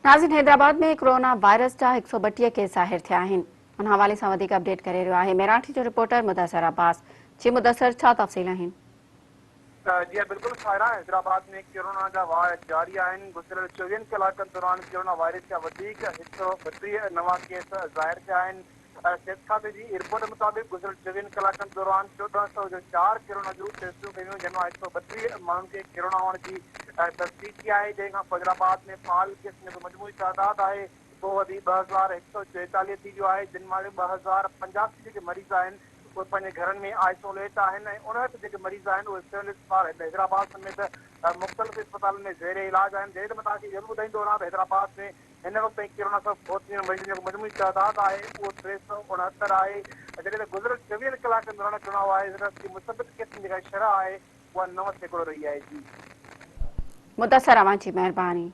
ناظرين Hyderabad ۾ corona virus جا 132 case ظاهر ٿيا آهن. ان حوالي سان وڌيڪ اپڊيٽ ڪري رهيو آهي ميراٺي جو رپورٽر مدثر عباس. جي مدثر ڇا تفصيل آهن؟ جي ها بلڪل سائره، حيدرآباد ۾ ڪورونا جا واء جاري آهن، گذريل 24 ڪلاڪن دوران ڪورونا وائرس جا وڌيڪ 132 نوان ڪيس ظاهر ٿيا آهن، صحت کاتي جي رپورٽ مطابق گذريل 24 ڪلاڪن دوران 1404 ڪورونا جون ٽيسٽون ڪيون ويون جن مان 132 ماڻهن کي ڪورونا هئڻ جي تصديق ٿي آهي، جنهن کان حيدرآباد ۾ فعال ڪيسن جو مجموعي تعداد آهي اهو وڌي 2144 ٿي ويو آهي، جن مان 2085 جيڪي مريض آهن اهي پنهنجي گهرن ۾ آئسوليٽ آهن ۽ 59 جيڪي مريض آهن اهي سول اسپتال حيدرآباد سميت مختلف اسپتالن ۾ زير علاج آهن، جڏهن ته مان توهان کي اهو به ٻڌائيندو هلان ته حيدرآباد ۾ هن وقت تائين ڪورونا سبب فوت ٿيندڙ مريضن جو مجموعي تعداد آهي اهو 369 آهي جڏهن ته گذريل 24 ڪلاڪن دوران ڪورونا وائرس جي مثبت ڪيسن جي جيڪا شرح آهي اها 9% رهي آهي. جي. مدثر اوهان جي مهرباني.